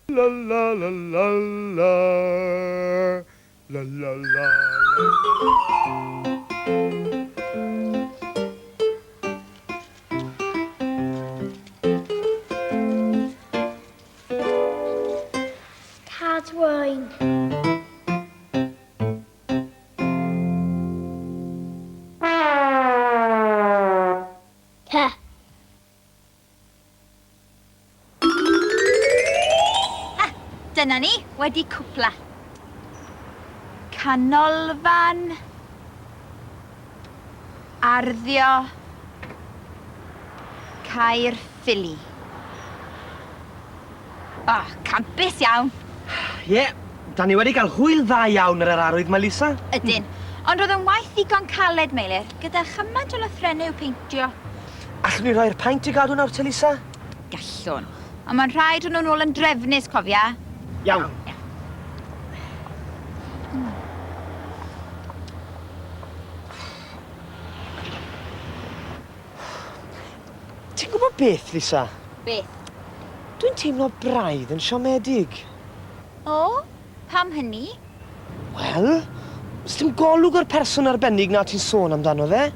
La la la la la La la la la Cadwain. Ty. Ha! Dyna ni, wedi cwpla. Canolfan Arddio Caerffili. O, campus iawn. Ie, da ni wedi cael hwyl dda iawn ar yr arwydd 'ma, Lisa. Ydyn. Ond roedd yn waith ddigon caled, Meilir, gyda chymaint o lythrennau i'w peintio. Allwn ni roi'r paent i gadw nawr te, Lisa? Gallwn. Ond mae'n rhaid rhoi nhw'n ôl yn drefnus, cofia. Iawn. Ti'n gwybod beth, Lisa? Beth? Dwi'n teimlo braidd yn siomedig. O? Pam hynny? Wel, sdim golwg o'r person arbennig 'na ti'n sôn amdano fe.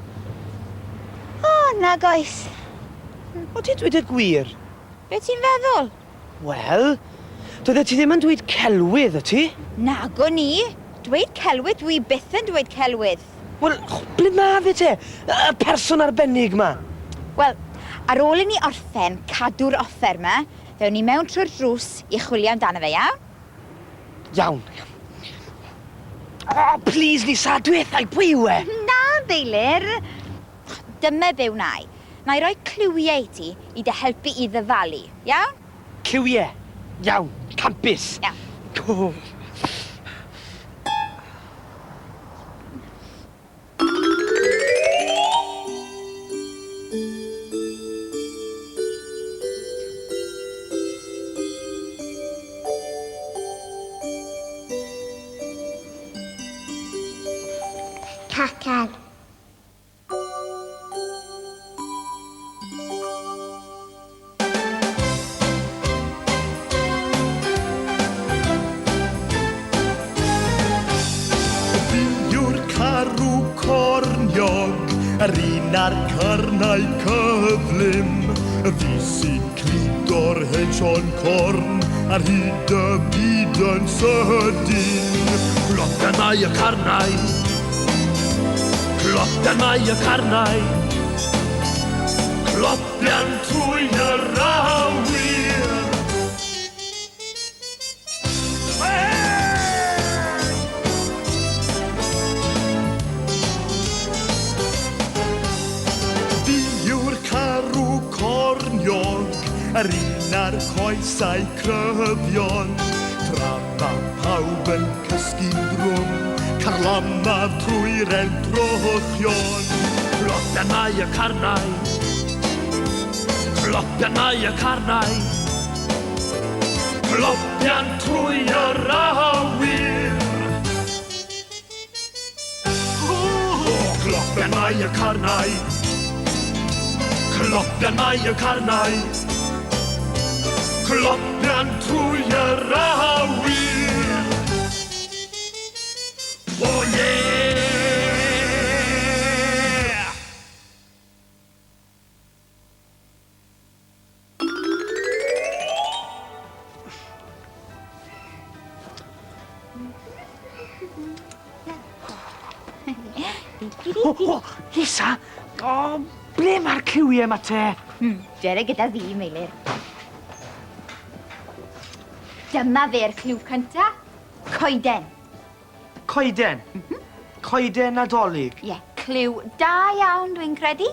O, nag oes. O, ti'n dweud y gwir? Be ti'n feddwl? Wel, doeddet ti ddim yn dweud celwydd, o't ti? Nag o'n i. Dweud celwydd dwi byth yn dweud celwydd. Wel, ble ma' fe te? Y person arbennig 'ma? Wel, ar ôl i ni orffen cadw'r offer 'ma, fe awn ni mewn trwy'r drws i chwilio amdano fe, iawn? Iawn. O, plîs, Lisa, dwetha i pwy yw e? Na, Meilir. Dyma be wna i. Wna i roi cliwiau i ti i dy helpu i ddyfalu, iawn? Cliwiau? Iawn. Campus. Iawn. O. Cacen. Fi yw'r carw corniog, yr un â'r cyrnau cyflym. Fi sy'n cludo'r hen Siôn Corn ar hyd y byd yn sydyn. Clopian mae y carnau, clopian mae y carnau, clopian trwy yr awyr. Fi yw'r carw corniog, yr un â'r coesau cryfion. Tra ma' pawb yn cysgu'n drwm, carlamaf trwy'r entrychion. Clopian mae y carnau, clopian mae y carnau, clopian trwy yr awyr. O, clopian mae y carnau, clopian mae y carnau, clopian trwy yr awyr. O ie! O, o, Lisa! O, ble mae'r cliwiau 'ma te? Dere gyda fi, Meilir. Dyma fe'r cliw cynta. Coeden. Coeden? Coeden Nadolig? Ie, cliw da iawn, dwi'n credu.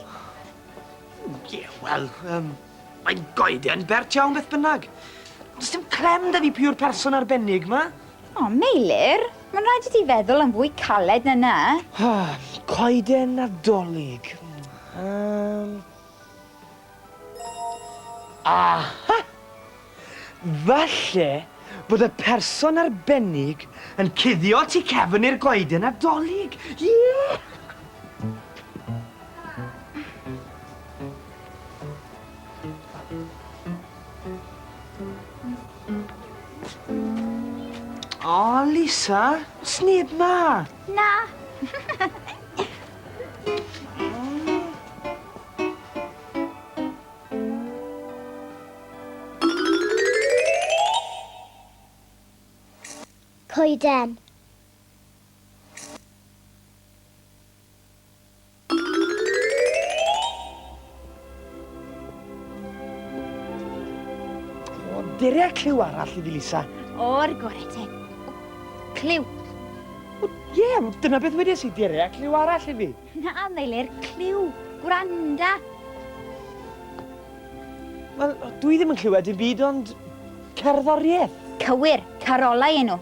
Ie, wel, mae'n goeden bert iawn beth bynnag. Ond does dim clem 'da fi pwy yw'r person arbennig 'ma. O, Meilir, mae'n rhaid i ti feddwl yn fwy caled na 'na. Coeden Nadolig. Aha! Falle bod y person arbennig yn cuddio tu cefn i'r goeden Nadolig. Ie! O, Lisa, sneb ma. Na. Coeden. O, dere cliw arall i fi, Lisa. O'r gore te. Cliw. O, ie, yeah, dyna beth wedes i, dere cliw arall i fi. Na, Meilir, cliw. Gwranda. Wel, dwi ddim yn clywed dim byd ond cerddoriaeth. Cywir, carolau enw.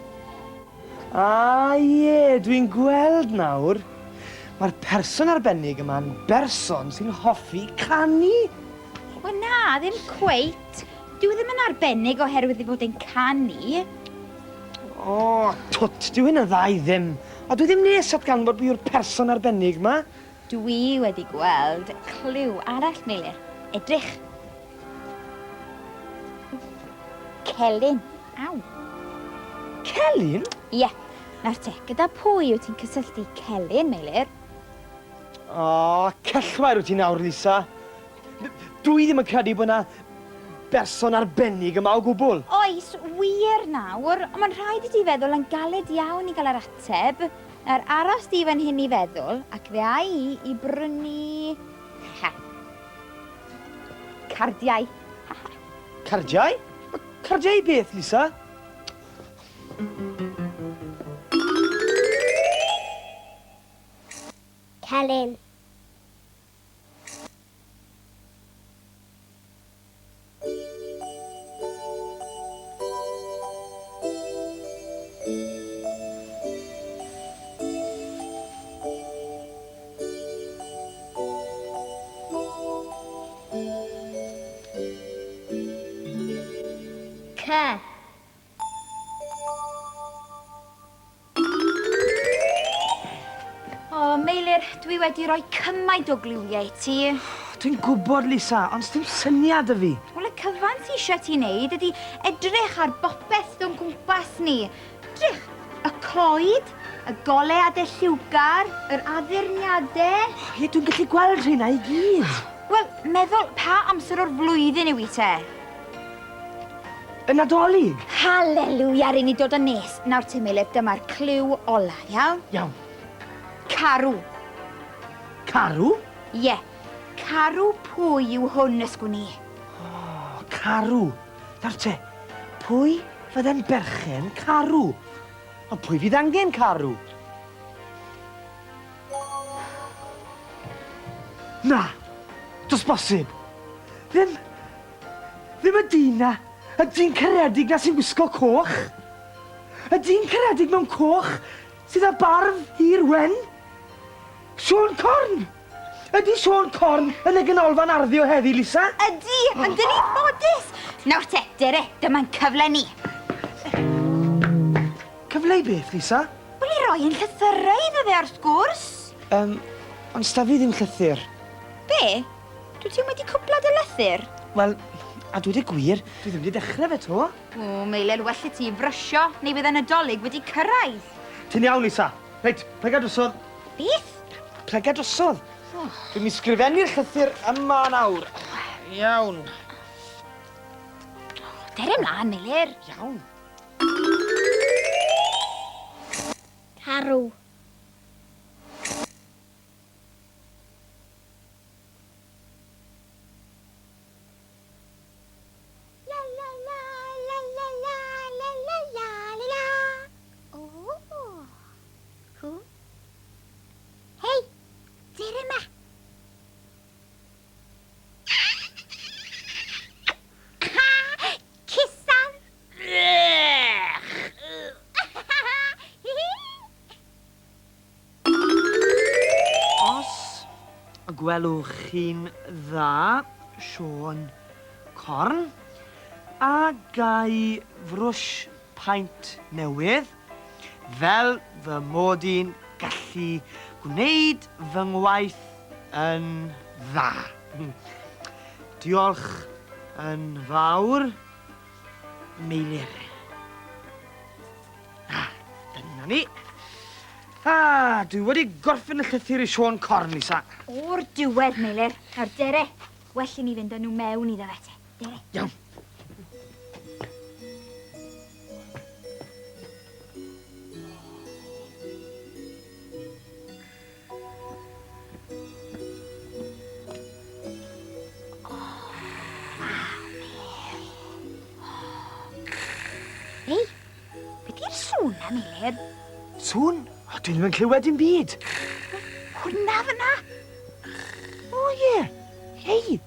Ah, ie, dwi'n gweld nawr. Mae'r person arbennig yma'n berson sy'n hoffi canu. Wel na, ddim cweit. Dyw e ddim yn arbennig oherwydd ei fod e'n canu. O, twt, dyw hyn yn dda i ddim. A dwi ddim nes at ganfod pwy yw'r person arbennig 'ma. Dwi wedi gweld cliw arall, Meilir. Edrych. Celyn. Aw. Celyn? Ie. Nawr te, gyda pwy wyt ti'n cysylltu Celyn, Meilir? O, cellwair wyt ti nawr, Lisa. Dwi ddim yn credu bod 'na berson arbennig yma o gwbl. Oes, wir nawr, ond mae'n rhaid i ti feddwl yn galed iawn i gael yr ateb. Nawr, aros di fan hyn i feddwl, ac fe a i i brynu... Ha. Cardiau. Cardiau? Cardiau i beth, Lisa? Celyn. C. O, Meilir, dwi wedi rhoi cymaint o gliwiau i ti. Dwi'n gwybod, Lisa, ond sdim syniad 'da fi. Wel, y cyfan sy eisiau ti wneud ydy edrych ar bopeth sydd o'n gwmpas ni. Edrych, y coed, y goleuadau lliwgar, yr addurniadau. Ie, dwi'n gallu gweld rheina i gyd. Wel, meddwl pa amser o'r flwyddyn yw hi te? Y Nadolig! Haleliwia, ry'n ni dod yn nes. Nawr te, Meilir, dyma'r cliw ola, iawn? Iawn. Carw. Carw? Ie. Carw pwy yw hwn, ysgwn i? O, carw. Nawr te, pwy fydde'n berchen carw? Ond pwy fydd angen carw? Na, does bosib. Ddim, Ddim y dyn 'na! Y dyn caredig 'na sy'n gwisgo coch! Y dyn caredig mewn coch sydd â barf hir wen! Siôn Corn! Ydy Siôn Corn yn y ganolfan arddio heddi, Lisa? Ydy, ond dyn ni'n ffodus! Nawr te, dere, dyma'n cyfle ni. Cyfle i beth, Lisa? Wel, i roi ein llythyrau iddo fe, wrth gwrs. Yym, ond 'sda fi ddim llythyr. Be? Dwyt ti'm wedi cwpla dy lythyr? Wel, a dweud y gwir, dwi ddim wedi dechrau fe 'to. O, Meilir, well i ti frysio, neu bydd y Nadolig wedi cyrraedd. Ti'n iawn, Lisa. Reit, plyga drosodd. Beth? Plyga drosodd. Oh. Dwi'n mynd i sgrifennu'r llythyr yma nawr. Iawn. Oh, dere ymlaen, Meilir. Iawn. Carw. La la la la la la la la la la la. O! Hw? Hei, dere 'ma. Cusan! Os gwelwch chi'n dda, Siôn Corn, a ga i frwsh paent newydd, fel fy mod i'n gallu gwneud fy ngwaith yn dda. Diolch yn fawr, Meilir. Ah. Na ni. Ah, dwi wedi gorffen y llythyr i Siôn Corn, Lisa. O'r diwedd, Meilir. Nawr, dere. Well i ni fynd â nhw mewn iddo fe te. Dere. Iawn. Ei, be di'r sŵn na, Meilir? Sŵn? O, dwi ddim yn clywed dim byd. Hwna fyna. O, ie. Hei,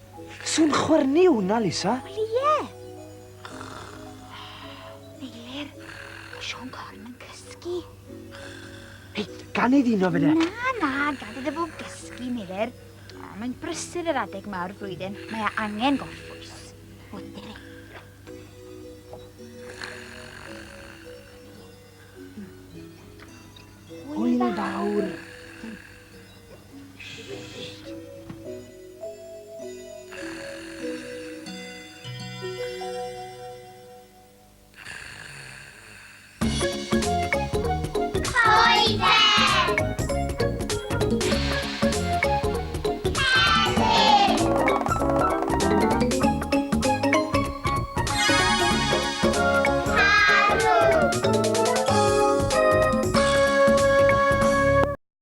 sŵn chwyrnu hwnna, Lisa. Wel, ie. Meilir, mae Siôn Corn yn cysgu. Hei, gan ei ddino fe de. Na, na, gad iddo fo gysgu, Meilir. O, mae'n brysur yr adeg ma o'r flwyddyn. Mae e angen gorffwys. O, dere.